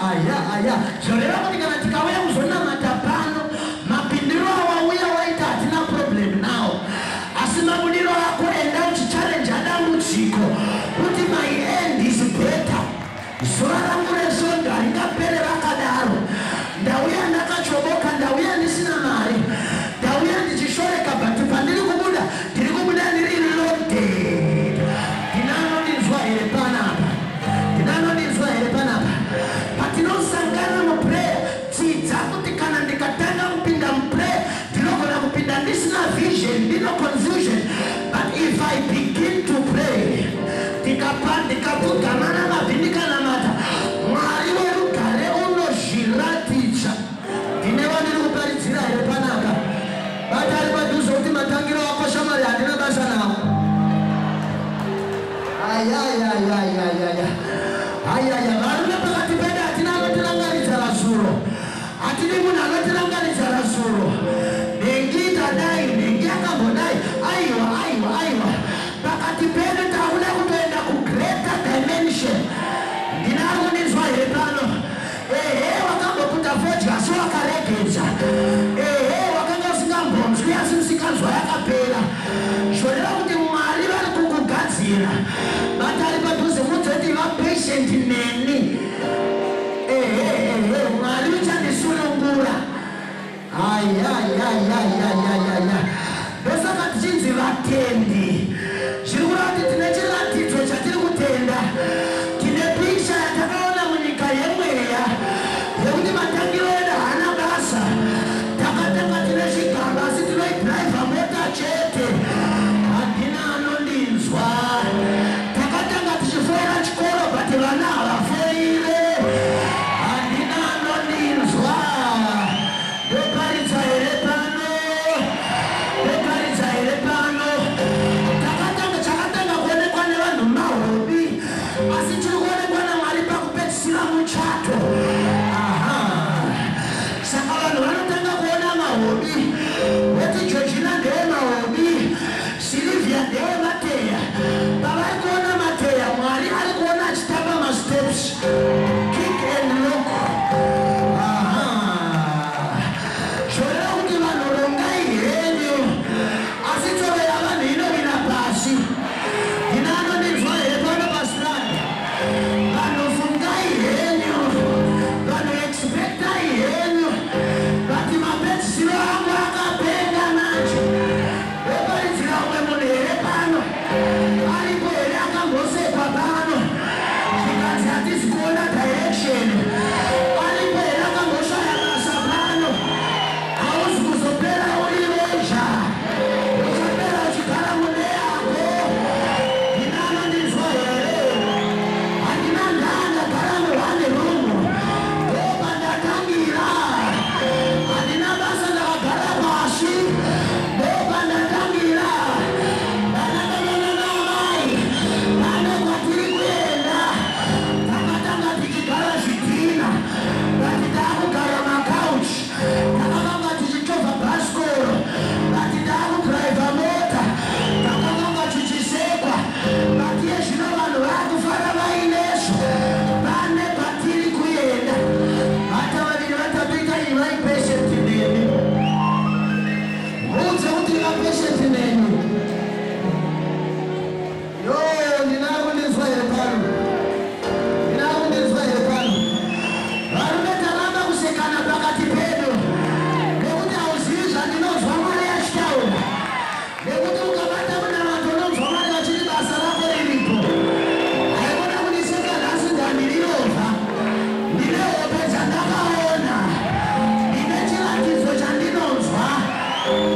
Aya aya, zvoreva kuti kana tikauya kuzonamata pano, mapindiro awauya waita hatina problem nawo, asi mabudiro ako, enda uchicharenja dambudziko kuti my end is better. Zuva rangu resvondo haringapere rakadaro. Ndauya ndakachoboka, ndauya ndisina mari, ndauya ndichishoreka, but pandiri kubuda, ndiri kubuda ndiri loaded. Ndinanondinzwa here panapa? Ndinanondinzwa here panapa? Patinosangana muprayer, dzidza kuti kana ndikatanga kupinda muprayer, ndinogona kupinda ndisina vision, ndino confusion, but if I begin to pray, ndikapa ndikapfugamana mabvi, ndikanamata, Mwari werugare unozviratidza. Ndine vandiri kuparidzira here panapa? Bata ari padhuze kuti matangiro ako, shamwari, handina basa nawo. Ayayayayayaya, ayaya. Varume pakati pedu hatina anotirangaridza razuro. Hatidi munhu anotirangaridza razuro. Nhengi tadai, nhengi akambodai. Aiwa, aiwa, aiwa. Pakati pedu takuda kutoenda kugreater dimension. Ndinari kundinzwa here pano? Ehe, wakamboputa fodya asi wakaregedza. Ehe, wakanga usingambonzwi asi musikanzwa yakapera. Zvoreva kuti Mwari vari kukugadzira. Batari padhuze mudzoti vapatient neni. Ehe, ehe, Mwari uchandisunungura. Ayayayayayayaya. Ndosaka tichinzi vatendi. Zviri kureva kuti tine chiratidzo chatiri kutenda, tine picha yatakaona munyika yemweya yekuti matangiro edu haana basa. Takatanga tine chigamba asi tinoidhiraivha mota chete. Handina anondinzwa. Takatanga tichifoira chikoro, but vana havafoire. Handina anondinzwa. Ndoparidza here pano? Ndoparidza here pano? Takatanga, chakatanga kuonekwa nevanhu mahobi, asi chiri kuonekwa naMwari pakupedzisira muchato. Aha, saka vanhu vanotanga kuona mahobi voti Georgina ndewe mahobi, Silivia ndewe mateya. Pavari kuona mateya, Mwari ari kuona achitamba masteps, kick and lock. Aha, zvoreva kuti vanhu rongai henyu, asi tsoro yavanhu inovira pasi. Ndina anondinzwa here pano pastrand? Vanhu fungai henyu, vanhu expectai henyu, but mapedzisiro angu akapenga manje. Ndoparidzira umwe munhu here pano? Aripo here akambosekwa pano zvikanzi hatisi kuona direction? Aripo here akamboshaya basa pano? Hauzi kuzopera uri roja, uchapera uchigara mune yako. Ndina anondinzwa here? Handina ndaa, ndagara muone room, ndopandatangira. Handina basa, ndakagara pasi, ndopandatangira. Vana baba namai, pane kwatiri kuenda. Takatanga tichigara zvidhina, but taakugara macouch. Takavanga tichichovha bhasikoro, but taakudhiraivha mota. Takavanga tichisekwa, but iye zvino vanhu vaakufara vainesu. Pane patiri kuenda. Bata vaviri vatatu, ita ivai patient neni. Muudze kuti iva patient neni. Yo, ndinari kundinzwa here pano? Ndinari kundinzwa here pano? Varume, taramba kusekana pakati pedu, nekuti hauzivi zvandinonzwa Mwari achitaura. Nekuti ukabata munamato, unonzwa Mwari vachiti basa rako riripo. Haikona kundiseka nhasi, ndandirirovha. Ndine hope dzandakaona, ndine chiratidzo chandinonzwa.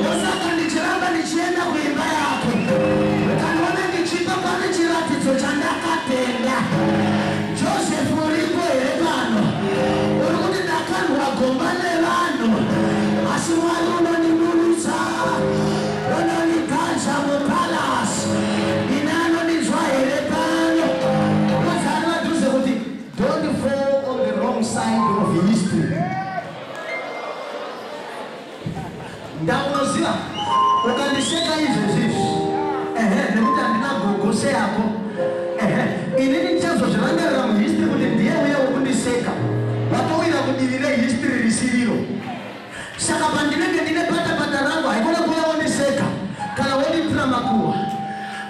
Ndosaka ndichiramba ndichienda kuimba yake. Ukandiona ndichipa, pane chiratidzo chandakatenda. Joseph, uripo here pano? Uri kuti ndakandwa gomba nevanhu, asi Mwari unondiburutsa, unondigadza mupalace. Ndine anondinzwa here pano? Udzani vadhuze kuti don't fall on the wrong side of history. Ndaunoziva ukandiseka izvezvi izvi, ehe, nekuti handina gogo seyako. Ehe, inini ndichazozvirangarira muhistory kuti ndiye uye wekundiseka. Apa ndinenge ndine patapata rangu, haikona kuuya wondiseka kana wondiitira makuhwa.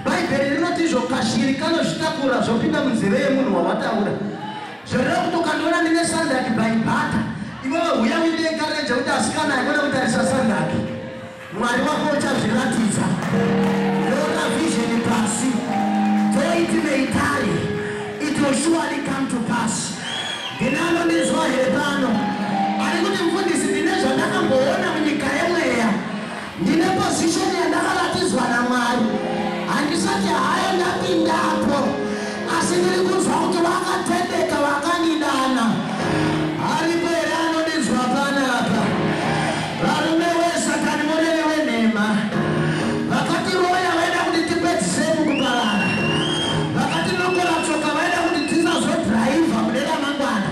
Bhaibheri rinoti izvo kashiri kanozvitakura zvopinda munzeve yemunhu wawataura. Zvoreva kuti ukandiona ndine sandaki by butter, iwewe huya uindiencourage kuti asikana haikona kutarisa sandaki. Mwari wako uchazviratidza. Nyora vision pasi. Though it may tarry, it will surely come to pass. Ndine anondinzwa here pano? Ari kuti mufundisi ndine zvandakamboona munyika yemweya. Ndine position yandakaratidzwa naMwari. Handisati hayo ndapindapo. Asi ndiri kunzwa kuti vakatendeka vakandidana. Aripo here anondinzwa panapa? Varume wesatani murevi wenhema. Vakatiroya vaida kuti tipedzise mukuparara. Vakatinokora tsoka vaida kuti tisazodhiraivha mune ramangwana.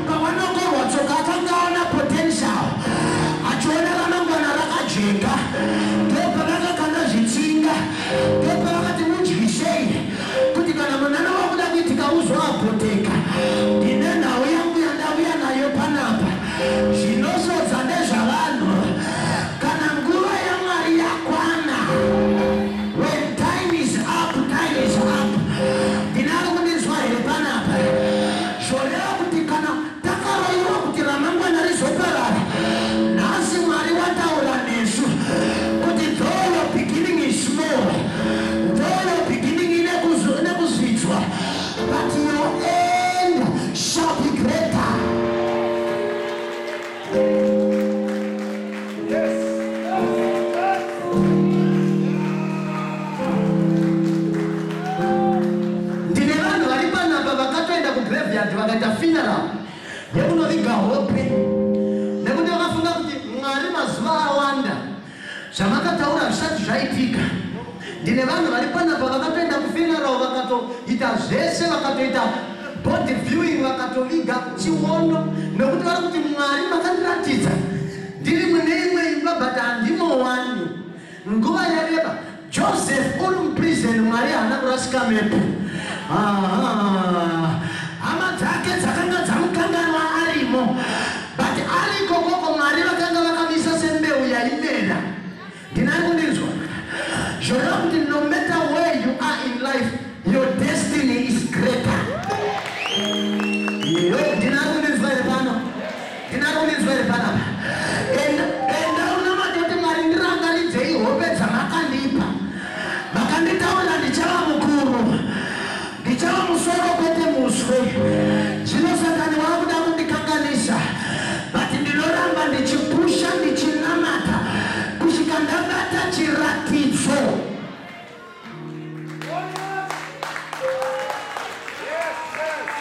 Pawanokorwa tsoka akanga aona potential. Achiona ramangwana rakajeka. Ndopavakakanda zvitsinga. Ndopavakati mudyisei kuti kana munana wakuda kuitika uzoapoteka. Ndine nhau yangu yandauya nayo panapa. Zvinosvodza ndezvavanhu. Kana nguva yaMwari yakwana. When time is up, time is up. Ndinari kundinzwa here panapa? Zvoreva kuti kana takaroyiwa kuti ramangwana rizoparara, nhasi Mwari wataura nesu kuti though your beginning is small, though your beginning ine kuzvidzwa, but your end shall be greater. Ndine vanhu vari panapa vakatoenda kugraveyard vakaita funeral yekunoviga hope nekuti vakafunga kuti Mwari mazuva awanda zvamakataura zvisati zvaitika. Ndine vanhu vari panapa vakatoenda kufuneral vakatoita zvese, vakatoita body viewing, vakatoviga chiono nekuti vari kuti Mwari makandiratidza ndiri mune imwe imba but handimowani. Nguva yareba. Joseph uri muprison, Mwari haana kurasika mepu. Hama dzake dzakanga dzamukanganwa arimo, but ari ikokoko Mwari vakanga vakamisa sembeu yaimera. Ndinari kundinzwa? Zvoreva kuti no matter where you are in life, your destiny is greater. Yo, ndinari kundinzwa here pano? Ndinari kundinzwa here panapa? Enda unamate kuti Mwari ndirangaridzei hope dzamakandipa. Makanditaurira ndichava mukuru. Ndichava musoro kwete muswe. Zvino Satani wakuda kundikanganisa. But ndinoramba ndichipusha ndichinamata kusvika ndabata chiratidzo.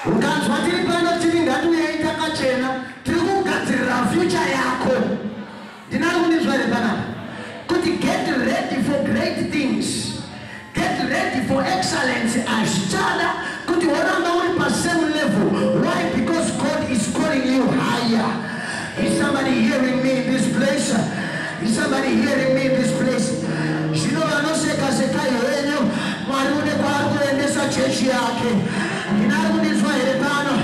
Ukanzwa tiri pano tiri ngatiuyei takachena, tiri kugadzirira future yako. Ndinari kundinzwa here panapa? Kuti get ready for great things. Get ready for excellence. Hazvichada kuti woramba uri pasame level. Why? Because God is calling you higher. Is somebody hearing me in this place? Is somebody hearing me in this place? Zvino vanoseka sekai henyu, Mwari une kwaari kuendesa chechi yake. Ndinari kundinzwa here pano?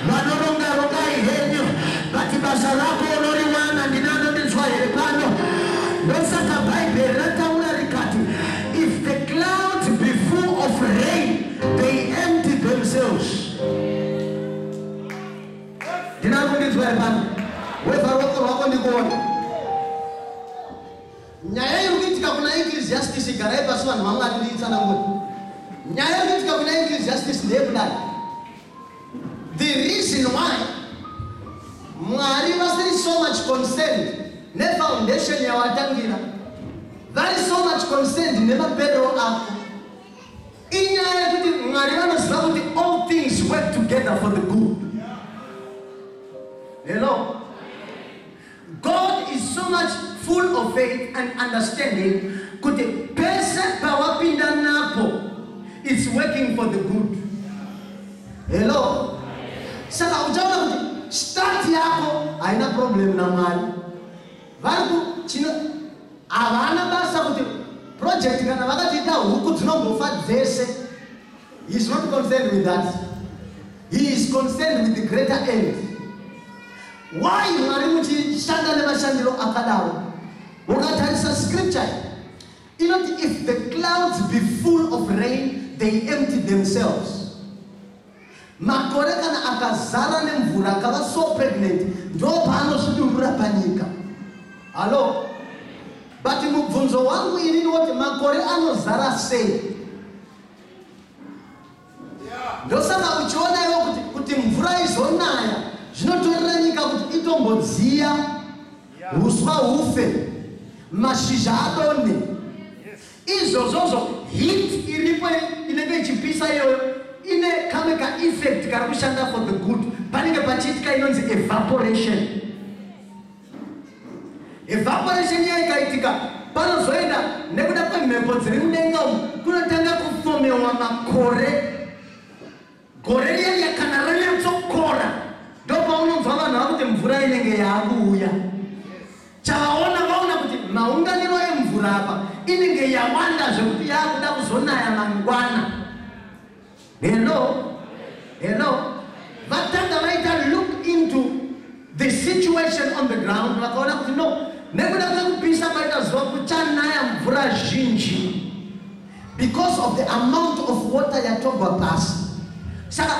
Vanoronga rongai henyu, but basa rako unoriwana. Ndinanondinzwa here pano? Ndosaka Bhaibheri rataura rikati, if the clouds be full of rain, they empty themselves. Ndinari kundinzwa here pano? Wevha ruoko rwako ndikuone. Nyaya iri kuitika kuna Ecclesiastes, garai pasi vanhu vaMwari ndiitsanangure. Nyaya iri kuitika kuna Ecclesiastes ndeyekudai. The reason why Mwari vasiri so much concerned nefoundation yawatangira, vari so much concerned nemaperero ako, inyaya yekuti Mwari vanoziva kuti all things work together for the good. Hello? God is so much full of faith and understanding kuti pese pawapinda napo, it's working for the good. Hello? Saka uchaona kuti start yako haina problem naMwari. Vari chino havana basa kuti project kana vakatiita huku dzinombofa dzese. He is not concerned with that. He is concerned with the greater end. Why Mwari muchishanda nemashandiro akadaro? Ukatarisa scripture inoti, "If the clouds be full of rain, they empty themselves." Makore kana akazara nemvura, akava so pregnant, ndo paanozvidurura panyika. Hallo? But mubvunzo wangu inini woti, makore anozara sei? Ndosaka uchiona iwo kuti mvura izonaya, zvinotorera nyika kuti itombodziya, uswa hufe, mashizha adonhe. Izvozvozvo, heat iripo inenge ichipisa iyoyo ine kamwe kaeffect kari kushanda for the good. Panenge pachiitika inonzi evaporation. Evaporation iya ikaitika, panozoenda nekuda kwemhepo dziri mudenga umu, kunotanga kufomewa makore. Gore riya riya kana ranyatsokora, ndopaunonzwa vanhu vakuti mvura inenge yaakuuya. Chavaona, vaona kuti maunganiro emvura apa inenge yawanda zvekuti yaakuda kuzonaya mangwana. Hello, hello? Vatanga vaita look into the situation on the ground, vakaona kuti no, nekuda kwekupisa kwaita zuva, kuchanaya mvura zhinji because of the amount of water yatogwa pasi. Saka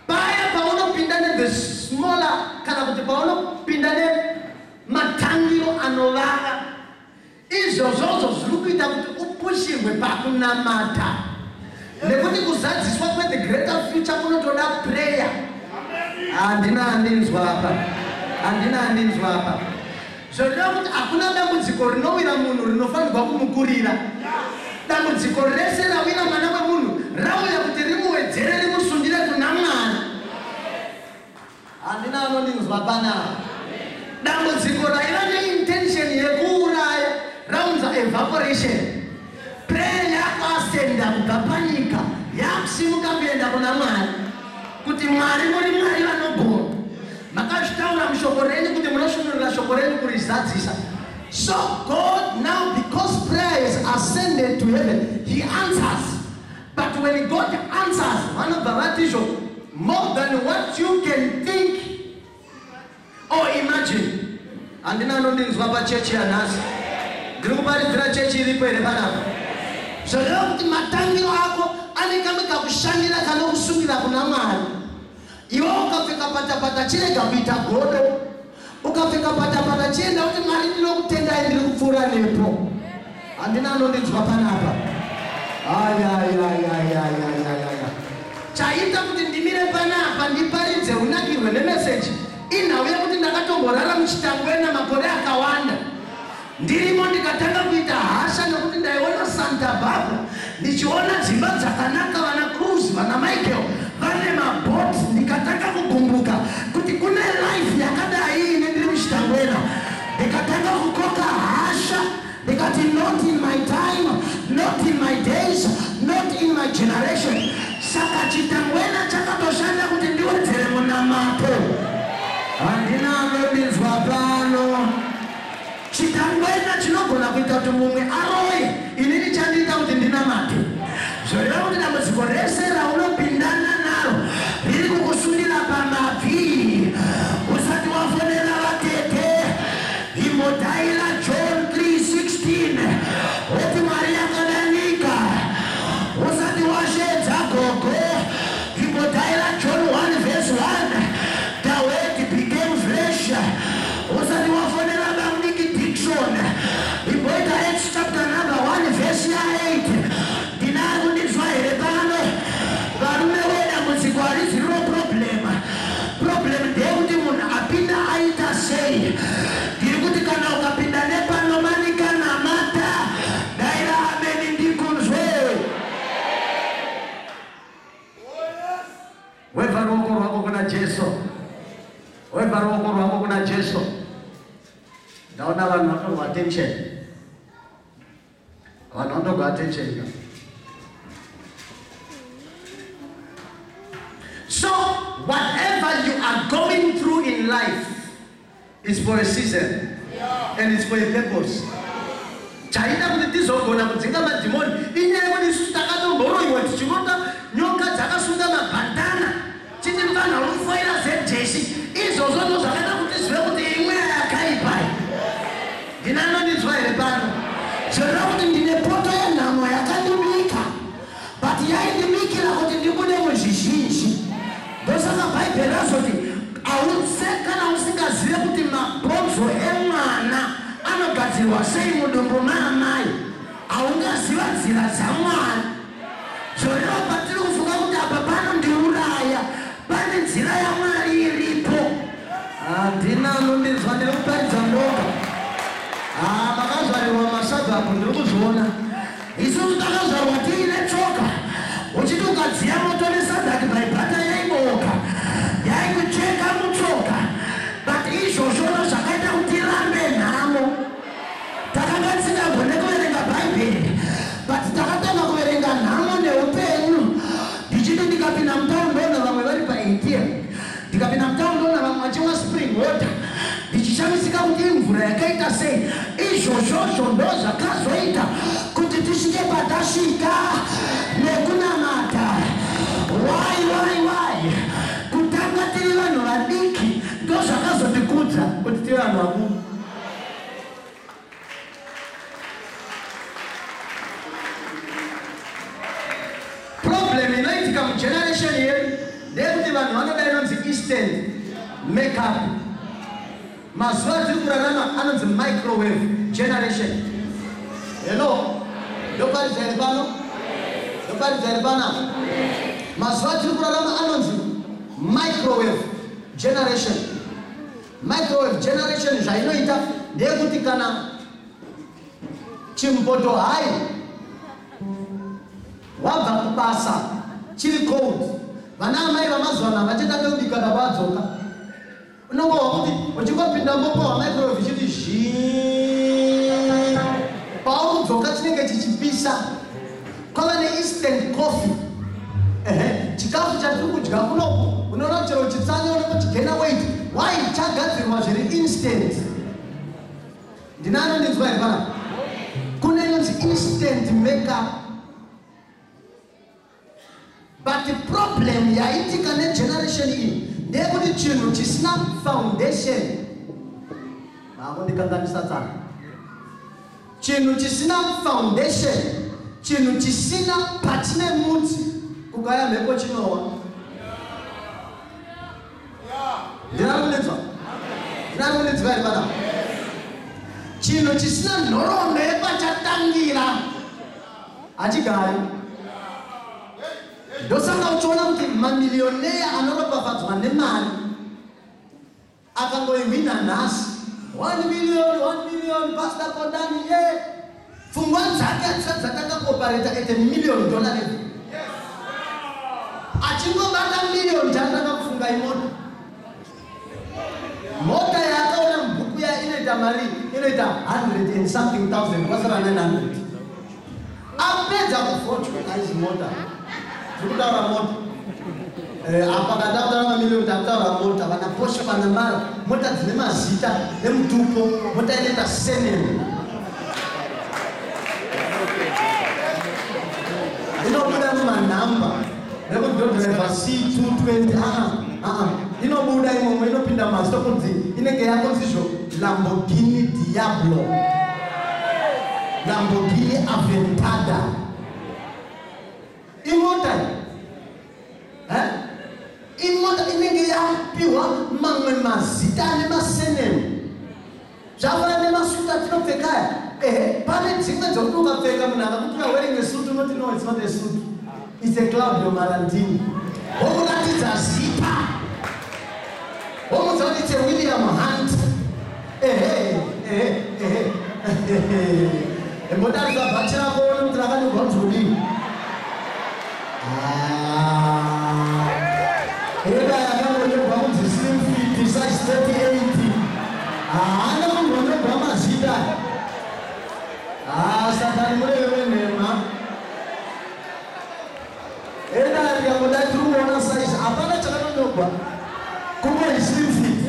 paya paunopinda nethe smaller, kana kuti paunopinda nematangiro anovava, izvozvozvo zviri kuita kuti upushirwe pakunamata, nekuti kuzadziswa kwethe greater future kunotoda prayer. Handina andinzwa apa, handina andinzwa apa. Zvoreva kuti hakuna dambudziko rinowira munhu rinofanirwa kumukurira. Dambudziko rese rawira mwana wemunhu rauya kuti rimuwedzere, rimusundire kuna Mwari. Handina anondinzwa panapa. Dambudziko raiva neintention yekuuraya raunza evaporation. Prayer yako asenda kubva panyika, yakusimuka kuenda kuna Mwari, kuti Mwari, muri Mwari vanogona. Makazvitaura mushoko renyu kuti munosvinurira shoko renyu kurizadzisa. So God now, because prayer is ascended to heaven, he answers. But when God answers, vanobva vatizvo, "More than what you can think or imagine." Handina anondinzwa pachechi yanhasi. Ndiri kuparidzira chechi iripo here panapa? Zvoreva kuti matangiro ako ane kamwe kakushandira kanokusundira kuna Mwari. Iwe ukapfeka patapata, chirega kuita godo. Ukapfeka patapata, chienda kuti, "Mwari, ndinokutendai, ndiri kupfuura nepo." Handina anondinzwa panapa. Ayayayayayayaya, chaita kuti ndimire panapa ndiparidze, unakirwe nemeseji, inhau yekuti ndakatomborara muchitangwena makore akawanda ndirimo, ndikatanga kuita hasha nekuti ndaiona Santa Barbara, ndichiona dzimba dzakanaka, vana Cruz, vana Michael vane mabhoti. Ndikatanga kugumbuka kuti kune life yakadai, ine ndiri muchitangwena. Ndikatanga kukoka hasha, ndikati, "Not in my time, not in my days, not in my generation." Saka chitangwena chakatoshanda kuti ndiwedzere munamato. Handina anondinzwa pano. Chitangwena chinogona kuita kuti mumwe aroye, inini chandiita kuti ndinamate. Zvoreva kuti dambudziko rese raunopindana naro riri kukusundira pamabvi. Usati wafonera vatete, imbodhaira John 3:16, woti, "Mwari yakadanika." Usati washedza gogo, imbodhaira John 1 verse 1, "The Word became flesh." Usati wafonera bamudiki Dikson, imboita Acts chapter number 1 verse ya8. Ndinari kundinzwa here pano? Varume, wedambudziko hariziriro problem. Problem ndeyekuti munhu apinda aita sei. Ndiri kuti kana ukapinda nepanomanika, namata. Daira ameni ndikunzwe. Wevha ruoko rwako kuna Jesu, wevha ruoko rwako kuna Jesu. Ndaona vanhu vatorwa attention, vanhu vantorwa attention ka. So whatever you are going through in life is for a season and it's for a purpose. Chaita kuti tizogona kudzinga madhimoni inyaya yekuti isusu takatomboroiwa tichirota nyoka dzakasunga mabhandana, chiti vanhu vari kufoira zejesi. Izvozvo ndo zvakaita kuti mizhinji. Ndosaka Bhaibheri razoti autse kana usingazive kuti mabhonzo emwana anogadzirwa sei mudumbu maamai, haungaziva nzira dzaMwari. Zvoreva patiri kufunga kuti apa panondiuraya, pane nzira yaMwari iripo. Handina anondinzwa, ndiri kuparidza ndoga. Ah, makazvarirwa masabhabhu, ndiri kuzviona. Isusu takazvarwa tiine tsoka, uchiti ukadziya moto nesadhaki vaibhata yaibooka, yaikucheka mutsoka. But izvozvo zvakaita kuti tirambe nhamo. Takanga tisingagone kuverenga Bhaibheri, but takatanga kuverenga nhamo neupenyu. Ndichiti ndikapinda mutauni ndoona vamwe vari paATM, ndikapinda mutauni ndoona vamwe vachimwa spring water, ndichishamisika kuti imvura yakaita sei. Izvozvozvo ndo zvakazoita kuti tisvike patasvika nekunamata. Why, why, why? Kutanga tiri vanhu vadiki ndo zvakazotikudza kuti tive vanhu vakuru. Problem inoitika mugeneration yedu ndeyekuti vanhu vanoda inonzi instant makeup. Mazuva atiri kurarama anonzi microwave generation. Hello, ndoparidza here pano? Ndoparidza here panapa? Mazuva atiri kurarama anonzi microwave generation. Microwave generation zvainoita ndeyekuti kana chimboto hai wabva kubasa chiri cold, vana amai vamazuva ano havachatanga kubika baba vadzoka. Unongohwa kuti uchingopinda mumba wamicrowave ichiti zhii, pauri kudzoka chinenge chichipisa. Kwava neinstant coffee. Ehe, chikafu chatiri kudya kunoku, unoona chero uchitsanya unenge uchigaina weight. Why? Chagadzirwa zviri instant. Ndina anondinzwa here panapa? Kune inonzi instant makeup. But problem yaitika negeneration iyi ndeyekuti chinhu chisina foundation, makundikanganisa tsana, chinhu chisina foundation, chinhu chisina pachine mudzi, kukaya mhepo chinowa. Ndinarikundinzwa? Ndinarikundinzwa here panapa? Chinhu chisina nhoroondo yepachatangira hachigari. Ndosaka uchiona kuti mamilioneya anoropafadzwa nemari akangoihwina nhasi 1 million, 1 million, Pastor Kondani, ye pfungwa dzake hadzisati dzatanga kuoperate at a million dollar level. Achingobata million, chaatanga kufunga imota. Mota yaakaona mubhuku ya inoita mari, inoita 100 and something thousand, kwasara 900. Apedza kuvhotwa, aizi mota tiri kutaura mota. Apa kandakutaura mamiliyoni, takutaura mota. Vana Porsche Panamera, mota dzine mazita nemutupo, mota inoita surname, inobuda mumanhamba nekudhodhirevha C220. Aa aa, inobuda imomo, inopinda mumazita kunzi inenge yakunzizvo Lamborghini Diablo, Lamborghini Aventador. Imota eh? Imota inenge yapiwa mamwe mazita ane masurname. Zvafanana nemasutu atinopfekaya. Ehe, pane dzimwe dzokuti ukapfeka, munhu akakuti you are wearing a suit, unoti, "No, it's not a suit, it's a Claudio Marantini." Wokuratidza zita, womudza kuti it's a William Hunt. Ehe ehe ehe, imbotarisa bhachi rako one kuti rakanyorwa kunzi kudini. Ah, eda yakangonyorwa kunzi slim fit size 38, haana kumbonyorwa mazita. Ah, Satani murevi wenhema. Eda rikangodai tiri kuona size, hapana chakatonyorwa, kungori slim fit.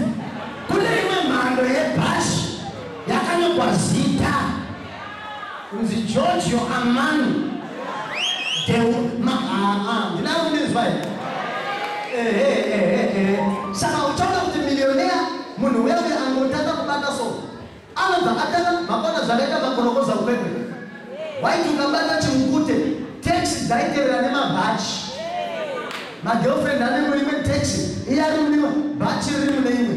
Kune imwe mhando yebhashi yakanyorwa zita kunzi Giorgio Armani. Ndinakundinzwa here? Ehe ehe ehe, saka uchaona kuti milioneya munhu uya uya angotanga kubata so anobva atanga. Makaona zvakaita makorokoza kukwekwe, waiti ukabata chimukute, taxi dzaitevera nemabhachi. Magirlfriend ane murimwe taxi, iye ari murimwe, bhachi riri mune imwe.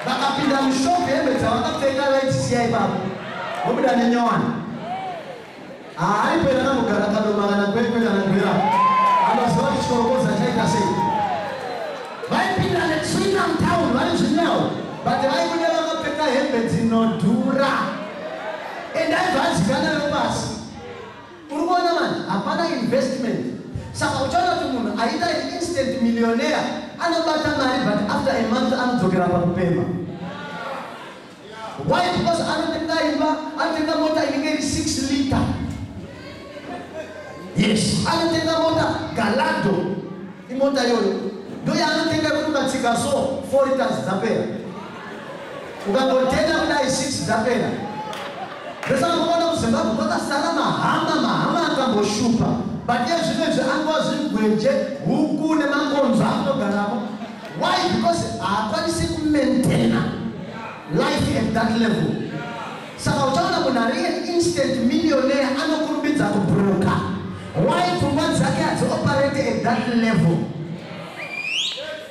Vakapinda mushopu, hembe dzavakapfeka vaidzisiya ipapo, vobuda nenyowani. Haaripo here akambogara Kadoma kana Kwekwe kana Gwera anoziva kuti chikorokoza chaita sei? Vaipinda netsvina mutown vari zvinyawo, but vaibuda vakapfeka hembe dzinodhura and aibva adzikana pasi. Uri kuona manje, hapana investment. Saka uchaona kuti munhu aita instant millionaire anobata mari, but after a month anodzokera pakupemba. Why? Because anotenga imba, anotenga mota inenge iri 6 liter. Yes, anotenga mota Gallardo, imota iyoyo ndo yaanotenga yekuti ukatsika so 4 liters dzapera, ukangotenda kudai 6 dzapera. Ndosaka mukaona kuZimbabwe kwakasara mahama, mahama akamboshupa, but iye zvino izvi angova zvigwenje, huku nemakonzo anotogaramo. Why? Because haakwanisi kumaintaina life at that level. Saka uchaona munhu ari an instant millionaire anokurumbidza kubroka. Why? Pfungwa dzake hadzioperate at that level.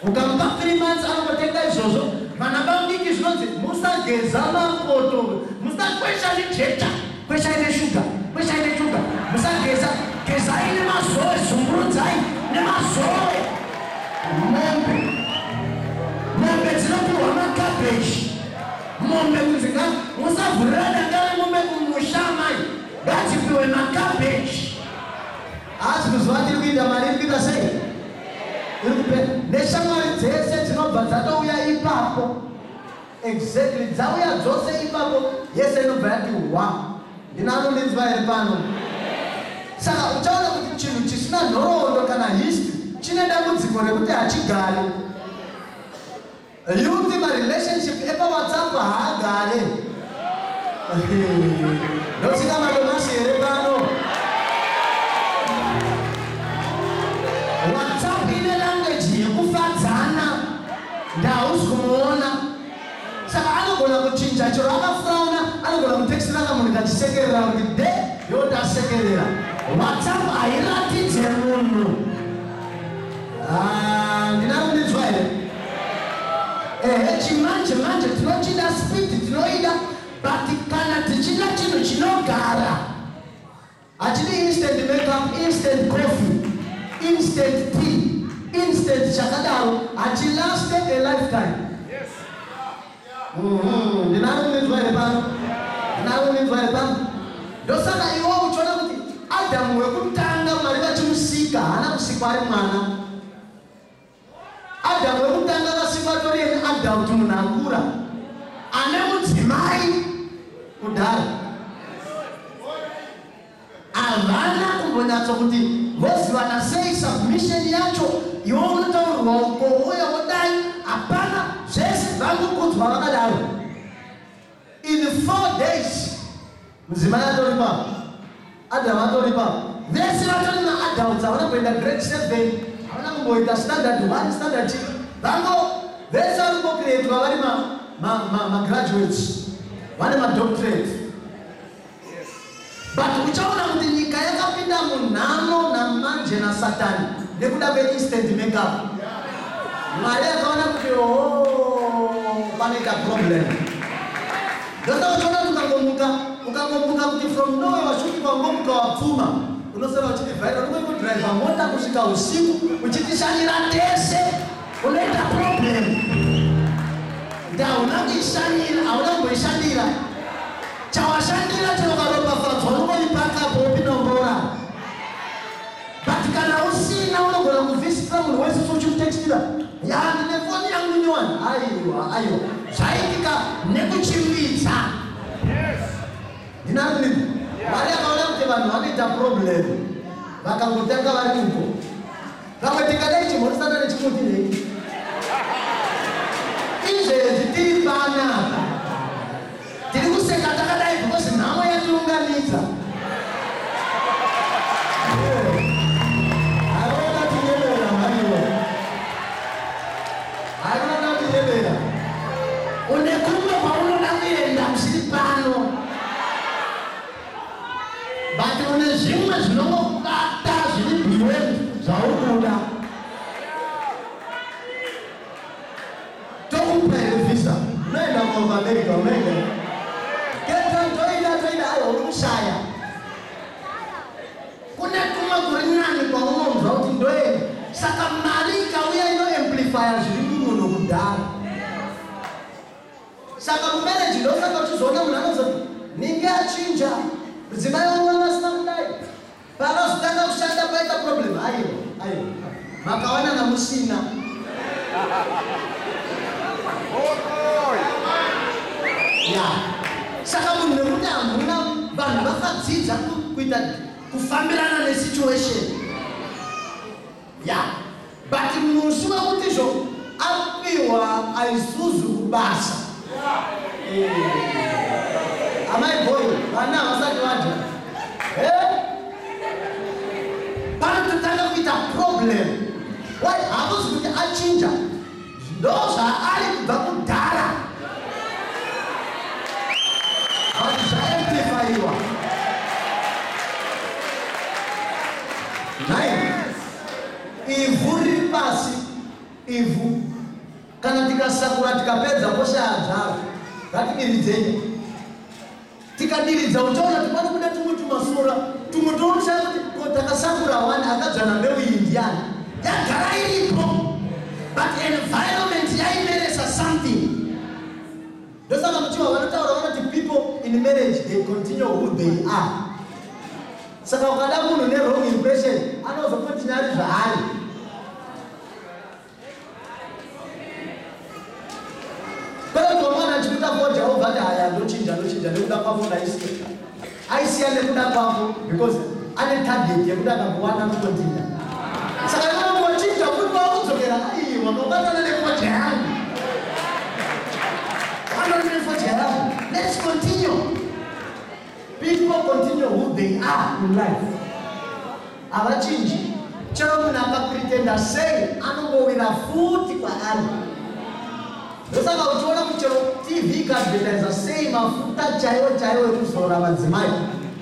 Ukamupa 3 months anongotenga izvozvo. Vana vadiki zvinonzi musageza mapoto, musakwesha nejecha, kweshai neshuga, kweshai neshuga, musageza, gezai nemazoe, zumburudzai nemazoe. Mombe, mombe dzinopiwa makabheji. Mombe kunzi nga musavhurira danga remombe kumusha, mai, ngadzipiwe makabheji. Haasi kuziva tiri kuita mari iri kuita sei, iri kupera, neshamwari dzese dzinobva dzatouya ipapo. Exactly, dzauya dzose ipapo, yese inobva yati wa. Ndinanondinzwa here pano? Saka uchaona kuti chinhu chisina nhoroondo kana history chine dambudziko rekuti hachigari. Youth, marelationship epaWhatsApp haagare. Ndotsika madomasi here pano? WhatsApp ine language yekufadzana, ndausi kumuona. Saka anogona kuchinja chero akafurauna, anogona kutextira kamunhu kachisekerera kuti de yoti asekerera. WhatsApp hairatidze munhu. Ah, ndinarundidzwa here? Ehe, chimanje manje tinochida, speed tinoida, but kana tichida chinhu chinogara, hachidi instant makeup, instant coffee, instant tea, instant chakadaro. Hachilaste a lifetime. Ndinarundidzwa here pano? Ndinarundidzwa here pano? Ndosaka iwo uchiona kuti Adhamu wekutanga, Mwari vachimusika, haana kusikwa ari mwana. Adhamu wekutanga vasikwa atori an adult, munhu akura ane mudzimai kudhara. Havana kumbonyatso kuti vozivana sei, submission yacho iwe unotaurirwa uko uye wodai, hapana, zvese vangokudzwa vakadaro. In 4 days mudzimai atori papo, Adhamu atori papo, vese vatori maadults. Havana kuenda grade 7, havana kumboita standard 1, standard 2. Vango vese vari kungocreatwa vari magraduates, vane madoctorate. But uchaona kuti nyika yakapinda munhamo namanje naSatani nekuda kweinstant makeup. Mwari akaona kuti oho, panoita problem. Ndosaka uchiona kuti ukangomuka, ukangomuka kuti from nowhere washuti wangomuka wapfuma, unosara uchitivhaira, unongodhiraivha mota kusvika usiku uchitishanyira tese, unoita problem. Ndauna kuishanyira, hauna kumboishandira. Chawashandira chinokaropafadzwa unongoipakapo wopinombora. But kana usina, unogona kuvhisitira munhu wese uchimutextira, ya, ndine foni yangu nyowani. Aiwa, aiwa, zvaitika nekuchimbidza. Ndinarunini. Mwari akaona kuti vanhu vanoita problem vakangotanga vari uko. Vamwe tingadai chimhorisana nechimuti nei izvezvi tiri panapa, tiri kuseka takadai because nhamo yatiunganidza. Harona tinyevera mhaniwa, harona tinyevera. Une kumwe kwaunoda kuenda kusiri pano, but une zvimwe zvinongobata zviri beyond zvauri kuda. kuAmerica unoenda Cape Town toida toida aiwa uri kushaya kune kumwe kuri nani kwaunonzwa kuti ndoenda. Saka mari ikauya inoamplifya zviri mumunhu kudhara. Saka mumarriage ndosaka uchizoona munhu anozoti ninge achinja mudzimai wangu anga asina kudai paakazotanga kushanda paita problem. Aiwa aiwa, makawanana musina. Ya, saka munhu nekuti hamuna vanhu vakadzidza kuita kufambirana nesituation ya, but musi wekuti zvo apiwa Isuzu kubasa, amai boy, vana havasati vadya. Panototanga kuita problem. Why? Hakuzi kuti achinja, ndo zvaari kubva kudhara, but zvaamplifyiwa. Nai ivhu riri pasi, ivhu kana tikasakura tikapedza poshaya zvaro, ngatidiridzei. Tikadiridza uchaona kuti panobuda tumwe tumasora tumwe tounoshaya kuti ko takasakura wani, akadzvana mbeu iyi ndiani? Yagara iripo, but environment yaimeresa something. Ndosaka muchiwa vanotaura vanoti people in marriage, they continue who they are. Saka ukada munhu newrong impression, anozokontinue ari zvaari. Kwete kuti mwana achikuita fodya obva ati haya, ndochinja ndochinja nekuda kwako. Ndaisiya aisiya nekuda kwako because ane target yekuti akambowana anokontinue. Saka iwe wachinja futi, wakudzokera, aiwa, wakabatana nefodya yangu, wanona nefodya yangu. Let's continue. People continue who they are in life, havachinji. Chero munhu akapretenda sei, anongowira futi kwaari. Ndosaka uchiona kuti chero TV ikaadvertisa sei mafuta chaiwo chaiwo ekuzora madzimai,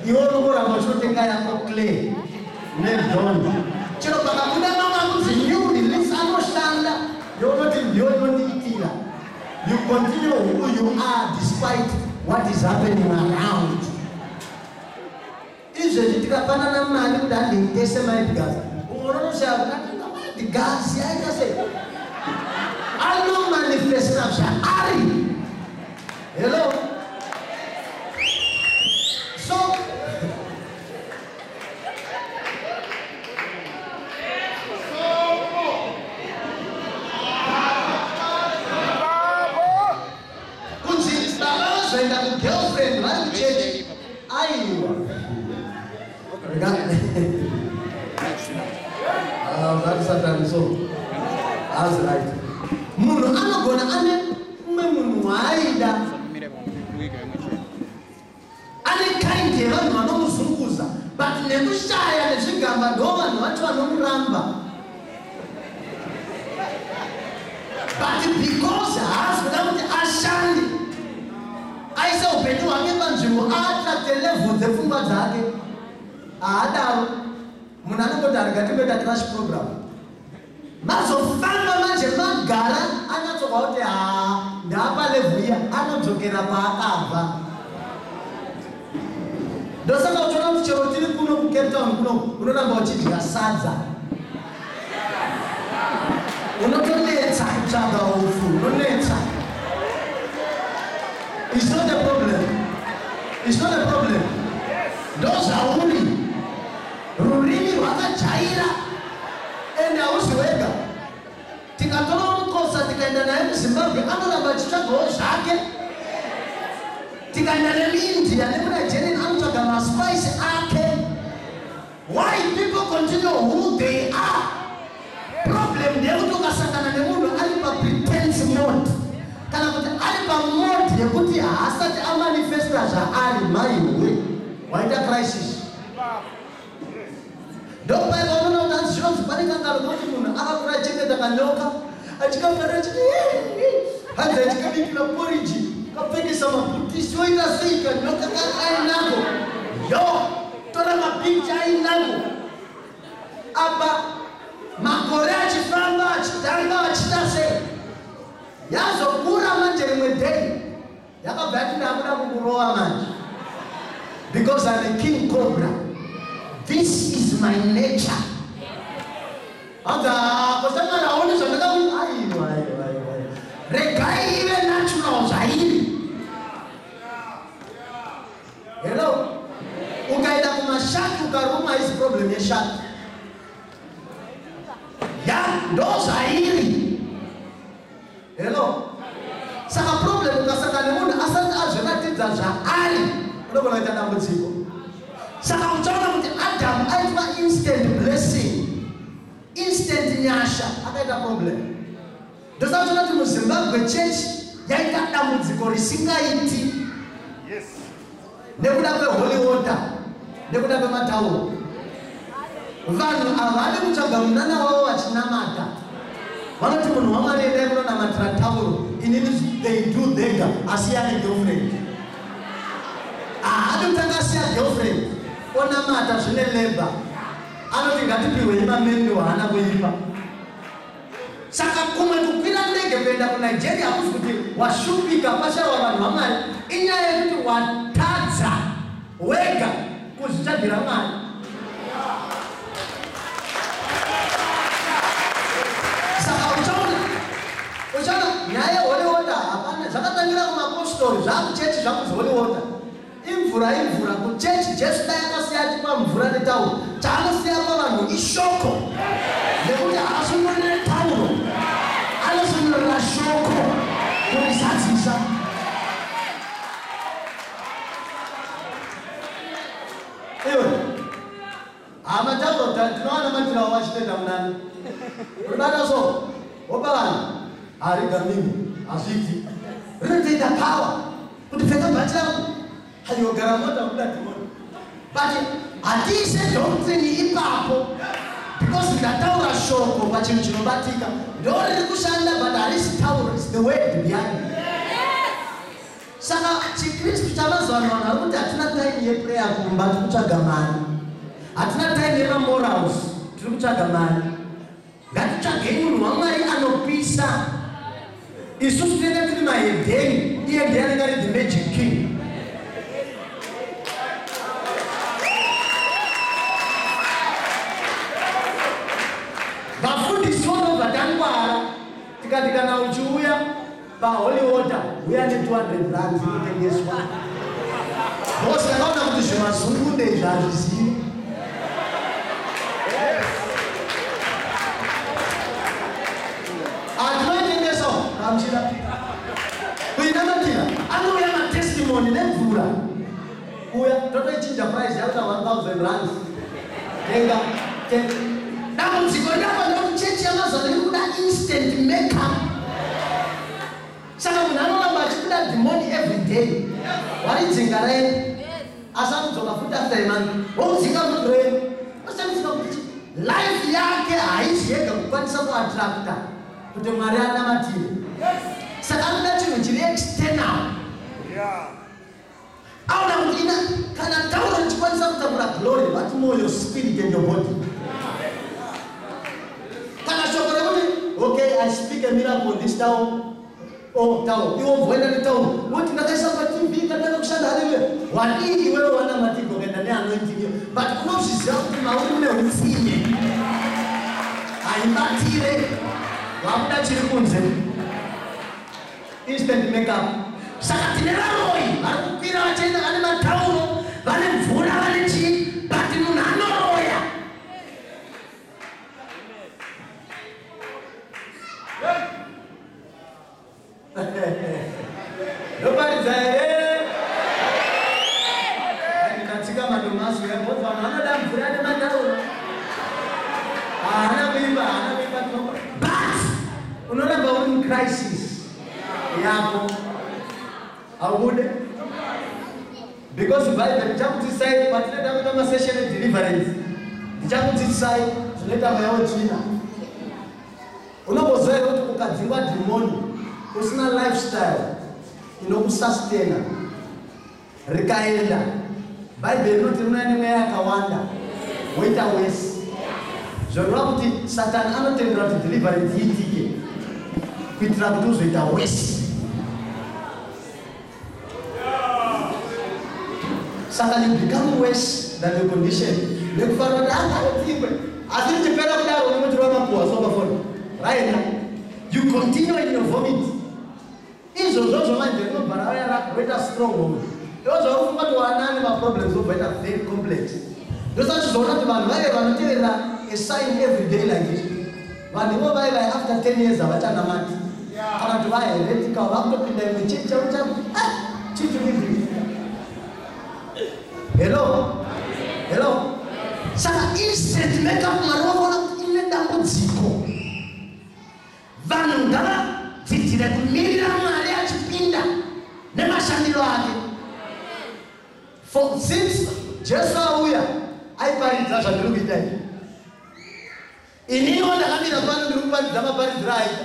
iwe unongoramba uchinotenga yako Cleo neDawn. Chero pakabuda mamwe akunzi new release anoshanda, younoti ndiyo inondiitira. You continue who you are despite what is happening around. Izvezvi tikapanana mari kuti handitese maedgars, umwe unonoshaya kuti atenga maedgars aita sei. Anomanifesta zvaari. Hello? So kunzi baba vazoenda kugirlfriend vari kuchechi, aiwa. That Satan, so that's right. Munhu anogona ane mumwe munhu waaida, ane kind yevanhu vanomuzunguza, but nekushaya nezvigamba ndo vanhu vacho vanomuramba. But because haasi kuda kuti ashande aise upenyu hwake panzvimbo, aattracte level dzepfungwa dzake, haadaro. Munhu anongoti arega timboita crash program. Mazofamba manje, magara, anyatsokwa kuti haa, ndaapa level iya, anodzokera paakabva. Ndosaka uchiona kuti chero tiri kuno kuCape Town kuno, unoramba uchidya sadza, unotonetsa kutsvaga upfu, unonetsa. It's not a problem, it's not a problem. Ndozvauri, rurimi rwakajaira. Ende hauzi wega. Tikatora mukosa tikaenda naye muZimbabwe, anoramba achitsvagawo zvake. Tikaenda nemuIndia nemuNigerian, anotsvaga maspice ake. Why? People continue who they are. Problem ndeyekuti ukasangana nemunhu ari papretense mode, kana kuti ari pamode yekuti haasati amanifesta zvaari, maiwe, waita crisis. Ndopaiva unoona kuti hanzi zvinonzi pane kangano kokuti munhu akakura achengeta kanyoka, achikafarira, achiti hanzi achikabikira poriji, kapfekesa mabhutisi, oita sei, kanyoka kaainako, yo tora mapicha ainako. Apa makore achifamba, achitanga, achita sei, yazokura manje, rimwe day. Akabva ati ndakuda kukurova manje because I'm a king cobra. This is my nature. Hanzi koshamwari haoni zvandakakuita. Aiwa, aiwa, aiwa. Regai ive natural zvairi. Hello. Ukaenda kumashaki ukaruma haisi problem yeshaki. Ya, ndo zvairi. Hello. Saka problem ukasangana nemunhu asati azviratidza zvaari unogona kuita dambudziko. Saka uchaona kuti Adamu aitwa instant blessing, instant nyasha. Akaita problem. Ndosaka uchiona kuti muZimbabwe church yaita dambudziko risingaiti. Yes. Nekuda kweholy water, nekuda kwematauro. Vanhu havadi kutsvaga munana wavo vachinamata. Vanoti munhu waMwari endai kunonamatira tauro, inini they do dhega asi yane girlfriend. Haadi kutanga asiya girlfriend onamata zvine labor. Anoti ngatipihwei mamendo haana kuipa. Saka kumwe kukwira ndege kuenda kuNigeria hakusi kuti washupika pashaiwa vanhu vaMwari, inyaya yekuti watadza wega kuzvitsvagira Mwari. Saka uchaona nyaya yeholy water hapana, zvakatangira kumapostori, zvakuchechi zvakunzi holy water. Imvura, imvura kuchechi. Jesu dai akasiya achipa mvura netauro, chaanosiya pavanhu ishoko, nekuti haasunungurire tauro, anosunungurira shoko kurizadzisa. Iwe hama tauro tinowana matirawo vachitoenda munani ribata so wopa vanhu hariga mimi hazviiti rinotoita power kuti pfeka bhachi rangu haiogara mota kuda dhimoni. But hatiise doctrine ipapo because ndataura shoko pachinhu chinobatika ndo riri kushanda, but harisi tauro, is the word behind. Saka chiKristu chamazuva ano vanhu vari kuti hatina time yeprayer kumba, tiri kutsvaga mari. Hatina time yemamorals, tiri kutsvaga mari. Ngatitsvagei munhu waMwari anopisa. Isusu tinenge tiri mahedheni, iye ndiye anenge ari the magic king. Vafundisi vanobva tangwara tikati kana uchiuya paholy water uya ne200 rands inotengeswa. Bosi takaona kuti zvemazungunde izvi hazvizivi. Hatinoitengesa kamuchida kuinamatira anouya matestimony nemvura uya totoichinja price yakuta 1000 rands tenga tenga. Dambudziko rapa ndekuti chechi yamazuva iri kuda instant makeup. Saka munhu anoramba achibuda dhimoni every day, waridzinga raenda asi anodzoka futi after a month, wokudzinga futi roenda. Oshandisika kuti life yake haisi yega kukwanisa kuattracta kuti Mwari anamatire. Saka anoda chinhu chiri external. Aona kuti ina kana tauro richikwanisa kutakura glory, what more your spirit and your body. Kana shoko rekuti okay, I speak a miracle on this town, oh town iwo mvoenda netauro woti ndakaisa paTV katanga kushanda, haleluya. Wadii iwewe wanamatirwa kuenda neanointing, but unozviziva kuti mauri mune utsinye, haibatire, wakuda chiri kunze, instant makeup. Saka tine varoi vari kukwira vachienda, vane matauro, vane mvura, vane chii, but munhu anoroya. Ndoparidza here? Ndikatsika madomasi yabodzi vanhu vanoda mvura nematauro. Haana kuimba, haana kuimba. But unoramba uri mucrisis yako, haubude, because Bible ndichakudzidzisai patinoenda kuita masession edeliverance, ndichakudzidzisai zvinoita mweya wetsvina. Unomboziva here kuti ukadzingwa dhimoni usina lifestyle inokusustena, rikaenda, Bhaibheri rinoti rinouya nemweya yakawanda, woita wese. Zvoreva kuti Satani anotendera kuti deliverance iitike kuitira kuti uzoita wese. Saka you become worse than your condition nekufanira kuti angaitsikwe, asi richipera kudaro unomutirwa mapuwa so pafoni raenda. You continue in your vomit. Izvozvozvo manje rinobva rauya roita stronghold. Iwo zvauri kufunga kuti wanani, maproblems obva ita very complex. Ndosachizoona kuti vanhu vaive vanoteverera a sign every day like this, vanhu ivo vaivai after 10 years havachanamati, kana kuti vaheretical, vakutopinda imwe chechi chavo chavo. Chii chikuitika? Hello, hello. Saka instant makeup, Mwari wakaona kuti ine dambudziko. Vanhu ngavadzidzire kumirira Mwari achipinda nemashandiro ake. For since Jesu auya, aiparidza zvandiri kuita izvi. Ininiwo ndakamira pano, ndiri kuparidza maparidziro aita.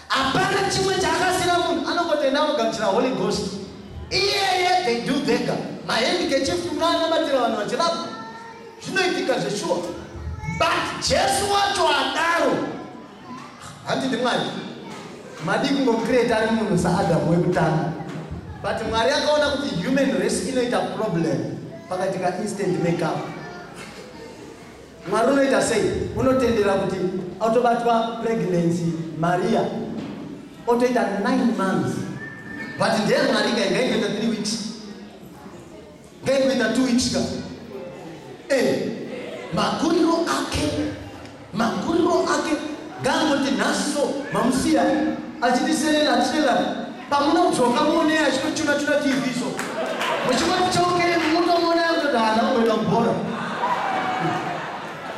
Hapana chimwe chaakasira. Munhu anongotenda, anogamuchira Holy Ghost iyeye. They do vega mahandkerchief, munoanamatira vanhu vachirapwa, zvinoitika zveshuwa. But Jesu wacho adaro? Handidi Mwari madi kungocreate ari munhu saAdhamu wekutanga, but Mwari akaona kuti human race inoita problem pakaitika instant makeup. Mwari unoita sei? Unotendera kuti autobatwa pregnancy, Maria otoita 9 months, but ndeye Mwari ka, ingaingoita 3 weeks, ngaingoita 2 weeks ka. Makuriro ake, makuriro ake ngangoti nhasi so mamusiya achitiserera, achiserera, pamunodzoka muonei achitochuna chuna TV so, muchingoti choke, mutomuona kutoti haana kumboenda kubhora.